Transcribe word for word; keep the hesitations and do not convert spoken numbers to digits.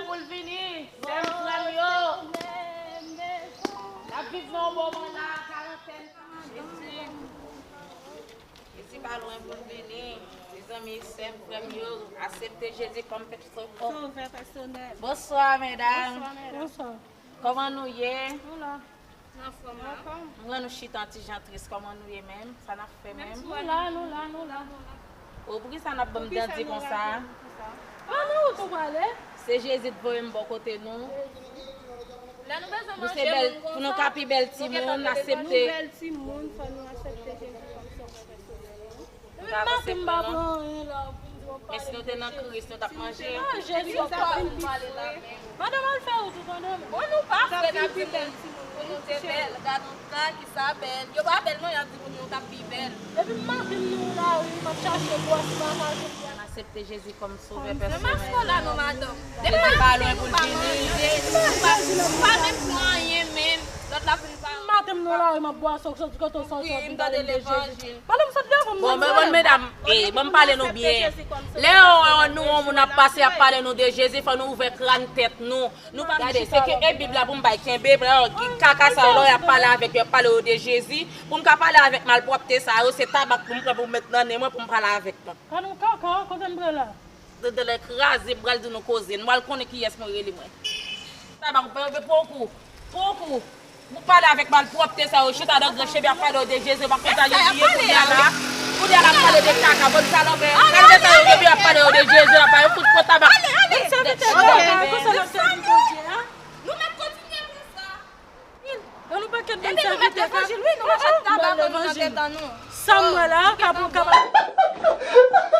Pou l vini, sè m, frè m yo. N ap viv nan yon moman la, karantèn. Jezi. Jezi pa lwen pou l vini. Mezanmi, sè m, frè m yo, aksepte Jezi kòm pèsonèl. Sovè pèsonèl. Bonswa, medam. Bonswa, medam. Bonswa. Kòman nou ye? Nou la. Anfòm, la. Anfòm. M wè nou chita yon ti jan tris. Kòman nou ye menm? Sa n ap fè menm? Nou la, nou la, nou la, nou la. O, poukisa n ap ban m dandi konsa? Ban nou wout ou prale. Se Jezi t voye m bò kote nou. Lè nou bezwen manje, moun konsa, pou nou ka pi bèl timoun, aksepte. Nou bèl timoun, fò nou aksepte Jezi kòm sovè pèsonèl nou. Mwen menm maten m pa pran anyen la pou m di w ap pale de Jezi. Men si nou te nan Kris, nou t ap manje. Ah, Jezi, sa vin pi fre. Madanm, al fè wout ou tande m. Bon, nou pa fre, n ap di moun pou nou te bèl. Gad yon ka ki sa bèl. Yo pa bèl non, y ap di moun yo t ap pi bèl. Depi m maten m nan lari, m ap chache bwòs, m pa ka jwenn bwòs. Aksepte Jezi kòm sovè pèsonèl. Men mask ou la non, madanm. Depi nou pa lwen pou l vini. Nou pa, nou pa menm pran anyen menm. Lòt la vin pa. Maten m nan lari, m ap bwè sa, w soti kote w soti, w ap vin pale m de Jezi. Pale m sot devan m. Bon, men, bon, medam, eh, ban m pale nou byen. Lè yo wè nou, yon moun ap pase, ap pale nou de Jezi, fò nou ouvè kràn tèt nou. Nou pa gade, se ke e Bib la pou m bay kenbe, lè yo gen kaka sa yo, lè y ap pale avèk yo, y ap pale yo de Jezi, pou m ka pale avèk malpwòpte sa yo, se tabak pou m pran pou m met nan nen mwen pou m pale avèk nou. Pa nou kaka, kote m pran la? Dèdèlè kraze, m pral di nou koze. Nou al konnen kiyès mwen rele mwen. Sa ba ou pran pou kou. Pou kou. Ou pale avèk malpwòpte sa yo, chita nan gran chebe ap pale w de Jezi, pa konn sa yo di ye kounye a la. Kounye a la ap pale de kaka, bon kalanbè. Kalanbè sa yo, depi ap pale w de Jezi, ap pale fout pran tabak. Konsa n ap sèvi Bondye a. Nou mèt kontinye konsa. An nou pakèt bann sèvitè ka. Epi nou mèt levanjil, wi, nou mèt fè tabak an nou nan tèt an nou. Sa m wè la, ka pou, ka pa.